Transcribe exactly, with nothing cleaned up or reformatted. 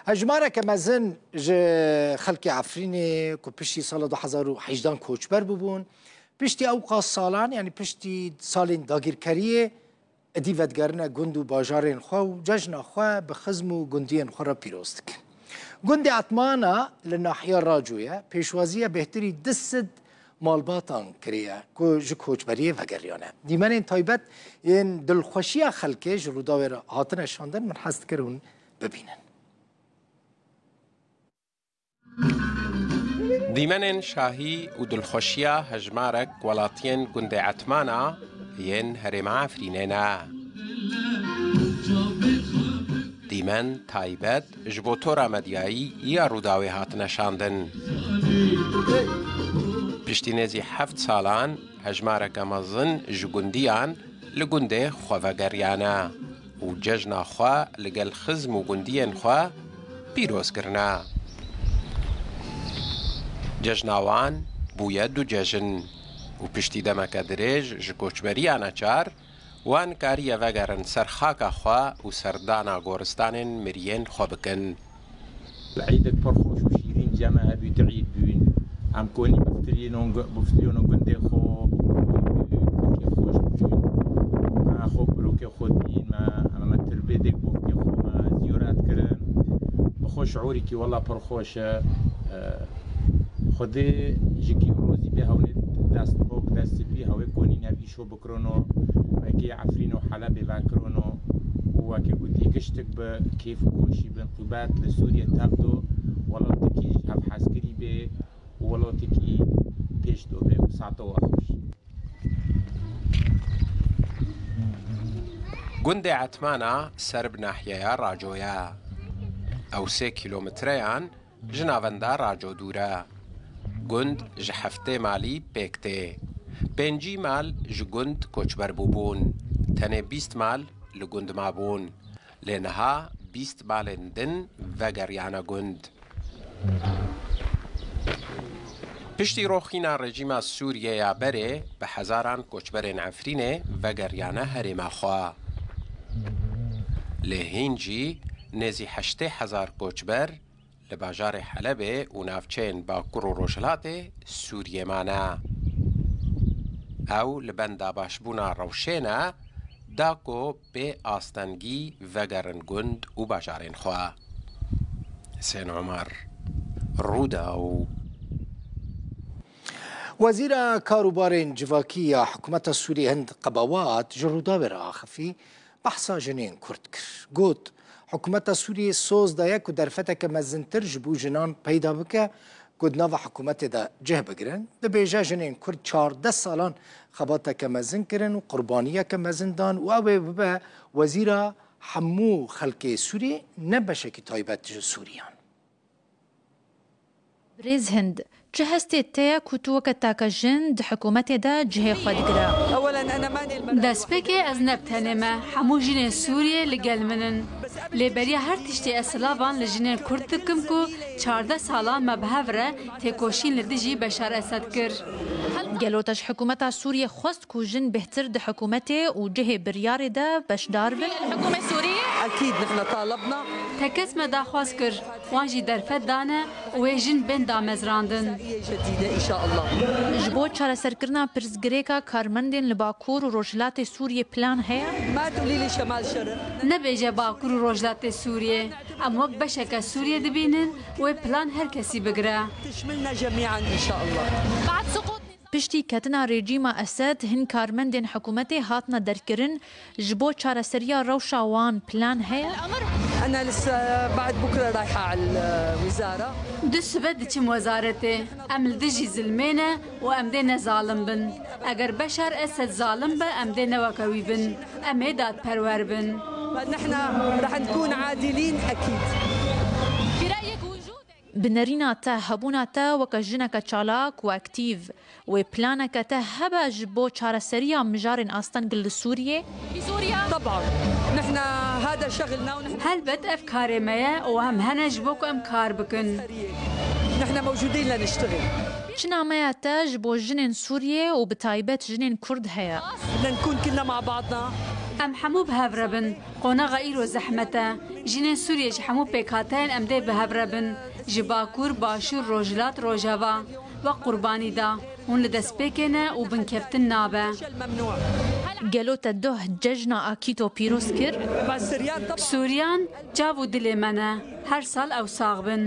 Hejmareke mezin ji xelkê Efrînê ku piştî sala du hezar û hejdehan koçber bûbûn, piştî ewqas salan, yanî piştî salên dagîrkeriyê, êdî vedigerine gund û bajarên xwe û cejna xwe bi xizm û gundiyên xwe re pîroz dikin. Gundê Etmana li nahiya Raco ye, pêşwaziya bêhtirî du sed malbatan kiriye ku ji koçberiyê vegeriyane. Dîmenên taybet yên dilxweşiya xelkê ji Rûdawê re hatine şandin, min hez dikir hûn bibînin. Dîmenên şahî û dilxweşiya hejmarek welatiyên gundê Etmana yên herêma Efrînê ne. Dîmen taybet ji bo tora medyayî ya Rûdawê hatine şandin. Piştî nêzî heft salan hejmareke mezin ji gundiyan li gundê xwe vegeriyane û cejna xwe li gel xizm û gundiyên xwe pîroz kirine. Cejna wan bûye du cejn û piştî demeke dirêj ji koçberiya neçar, wan kariye vegerin ser xaka xwe û serdana goristanên miriyên xwe bikin. Îdek pir xweş û şîrîn cem me hebû, tu îd bûn. Em konî biftilînin gu-, biftilînin gundê xwe, xwekê xweş bûn. Me xwe birokê xwe dîn, me, me, me tirbê dê govkê xwe me ziyoret kirin. Bi xwe şiûrekî wela pir xweş e. E, Xwedê ji kî rozî bê hewnê dest pok, dest spî, hewê konî nevî şo bikirino, wekî Efrîn û Helebê vekirino û wekî gotî giştik bi kêf û xweşî bin. Qûbet li Sûriyê tev do, welatekî ji hev hezkirî bê û welatekî pêş do bê û saete we xweş. Gundê Etmana ser bi nahiyeya Raco ye. Ew sê kîlometreyan ji navenda Raco dûr e. Gund ji heftê malî pêk tê. Pêncî mal ji gund koçber bûbûn. Tenê bîst mal li gund mabûn. Lê niha bîst malên din vegeriyane gund. Piştî roxîna rejîma Sûriyê ya berê, bi hezaran koçberên Efrînê vegeriyane herêma xwe. Lê hîn jî nêzî heştê hezar koçber li bajarê Helebê û navçeyên Bakur û Rojhilatê Sûriyê mane. Ew li benda başbûna rewşê ne, da ku bê astengî vegerin gund û bajarên xwe. Husên Omer, Rûdaw. Wezîra Karûbarên Civakî ya Hikûmeta Sûriyê Hind Qebawat ji Rûdawê re axifî, behsa jinên Kurd kir. Got, Hikûmeta Sûriyê soz daye ku derfeteke mezintir ji bo jinan peyda bike ku di nava hikûmetê de cih bigirin. Dibêje, jinên Kurd çardeh salan xebateke mezin kirin û qurbaniyeke mezin dan û ew ê bibe wezîra hemû xelkê Sûriyê, ne beşekî taybet ji Sûriyan. Birêz Hind, çi hestê te ye ku tu weke takejin di hikûmetê de cihê xwe digire? Destpêkê ez ne bi tenê me, hemû jinên Sûriyê li gel min in. Lê beriya her tiştî ez silavan li jinên Kurd dikim ku çardeh salan me bi hev re têkoşîn li dijî Beşar Esed kir. Gelo te ji hikûmeta Sûriyê xwest ku jin bêhtir di hikûmetê û cihê biryarê de beşdar bin? Ekîd, nihna talebna. Te kes me daxwaz kir, wan jî derfet dane û wê jin bên damezrandin. Ji bo çareserkirina pirsgirêka karmendên li Bakur û Rojhilatê Sûriyê plan heye? Nebêje Bakur û Rojhilatê Sûriyê. Em wek beşeke Sûriyê dibînin, wê plan her kesî bigire. Piştî ketina rejîma Esed, hin karmendên hikûmetê hatine derkirin, ji bo çareseriya rewşa wan plan heye? أنا لسه بعد بكرة رايحة على الوزارة. Di sibe diçim wezaretê. Em li dijî zilmê ne û em dê ne zalim bin. Eger Beşar Esed zalim be, em dê ne weke wî bin. Em ê dadperwer bin. نحن رح نكون عادلين أكيد. Bi nerîna te, hebûna te weke jineke çalak û aktîf, wê planeke te hebe ji bo çareseriya mijarên asteng li Sûriyê? طبعا. نحن هذا شغلنا ونحن Helbet ev karê me ye û em hene ji bo ku em kar bikin. نحن موجودين لنشتغل. Çi nameya te ji bo jinên Sûriyê û bi taybet jinên Kurd heye? بدنا نكون كلنا مع بعضنا. Em hemû bi hev re bin. Qonaxa îro zehmet e. Jinên Sûriyê ji hemû pêkhateyên em dê bi hev re bin. Ji Bakur, Başûr, Rojhilat, Rojava. Wek qurbanî da. Hûn li destpêkê ne û binkeftin nabe. Gelo te doh cejna Akîto pîroz kir? Sûriyan çav û dilê me ne. Her sal ew sax bin.